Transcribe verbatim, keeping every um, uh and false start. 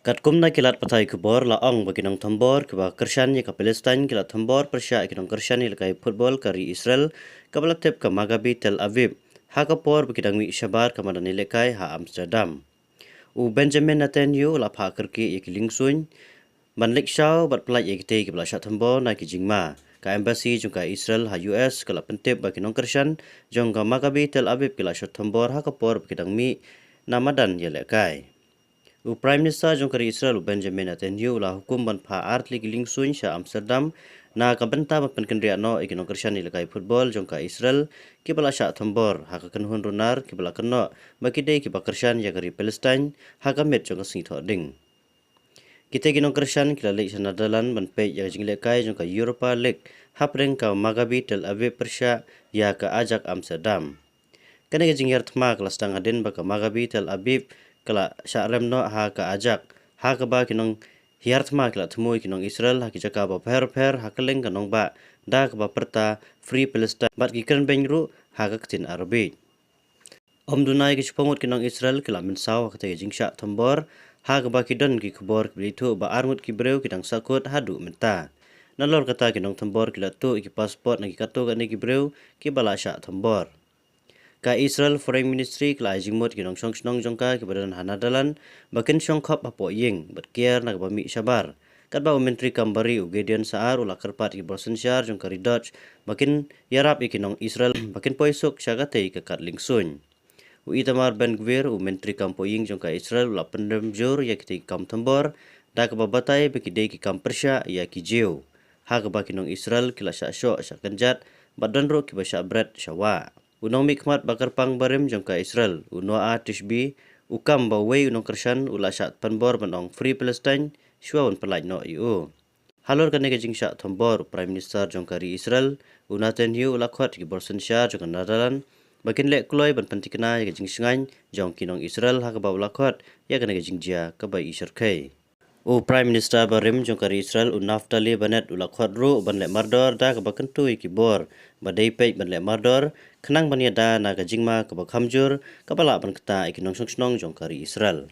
Katkum na ki lad pathai khubor la ong ba ki nongthombor kiba kyrshan ïa ka Palestine ki la thombor pyrshah ïa ki nongkyrshan ïalehkai football ka ri Israel kaba la tip ka Maccabi Tel Aviv ha ka por ba ki dang mih shabar ka madan ïalehkai ha Amsterdam. U Benjamin Netanyahu u la phah kyrkieh ïa ki liengsuiñ ban leit shaw bad pyllait ïa kitei kiba la shah thombor na ki jingma. Ka embassy jong ka Israel ha U S ka la pyntip ba ki nongkyrshan jong ka Maccabi Tel Aviv ki la shah thombor ha ka por ba ki dang mih na madan ïalehkai. U Prime Minister jong ka ri Israel u Benjamin Netanyahu u la hukum ban phah artylli ki liengsuiñ sha Amsterdam na ka bynta ban pynkynriah noh ïa ki nongkyrshan ïalehkai football jong ka Israel kiba la shah thombor ha ka kynhun runar kiba la kynnoh ba ki dei kiba kyrshan ïa ka ri Palestine ha ka miet jong ka sngi Thohdieng. Kitei ki nongkyrshan ki la leit sha Netherlands ban peit ïa ka jingïalehkai jong ka Europa League hapdeng ka Maccabi Tel Aviv pyrshah ïa ka Ajax Amsterdam. Kane ka jinghiar thma ka la sdang hadien ba ka Maccabi Tel Aviv ka la shah rem noh ha ka Ajax, ha kaba ki nonghiar thma ki la thmu ïa ki nong Israel ha ki jaka bapher bapher ha kylleng ka nongbah da kaba pyrta Free Palestine bad ki kren beiñ ruh ha ka ktien Arabic. Ym duna ïa ki shiphew ngut ki nong Israel ki la mynsaw ha katei ka jingshah thombor, ha kaba ki don ki khubor kiba ïathuh ba ar ngut ki briew ki dang sahkut haduh mynta. Nalor kata, ki nongthombor ki la tuh ïa ki passport na ki katto katne ki briew kiba la shah thombor. Ka Israel Foreign Ministry ka la ai jingmut ïa ki nongshong shnong jong ka kiba don ha Netherlands ba kin shong khop hapoh ïing bad kiar na kaba mih shabar. Katba u Myntri Kam Bari u Gideon Saar u la kyrpad ïa ki bor synshar jong ka ri Dutch ba kin ïarap ïa ki nong Israel ba kin poi suk sha katei ka kad liengsuiñ. U Itamar Ben-Gvir, u Myntri Kam Poh Ïing jong ka Israel, u la pynrem jur ïa kitei ki kam thombor da kaba batai ba ki dei ki kam pyrshah ïa ki Jiw, ha kaba ki nong Israel ki la shah shoh shah kynjat bad don ruh kiba shah bret shah wah. U nongmihkhmat ba kyrpang barim jong ka Israel, u Noah Tishby, u kam ba uwei u nongkyrshan u la shah pynbor ban ong Free Palestine shuwa ban pyllait noh ïa u. Halor kane ka jingshah thombor, u Prime Minister jong ka ri Israel u Netanyahu u la khot ïa ki bor synshar jong ka Netherlands ba kin leh kloi ban pynthikna ïa ka jingshngaiñ jong ki nong Israel, ha kaba u la khot ïa kane ka jingjia kaba ishyrkhei. U Prime Minister barim jong ka ri Israel u Naftali Bennett u la khot ruh ban leh mardor da kaba kyntu ïa ki bor ba dei peit ban leh mardor khnang ban ïada na ka jingma kaba kham jur kaba lah ban ktah ïa ki nongshong shnong jong ka ri Israel.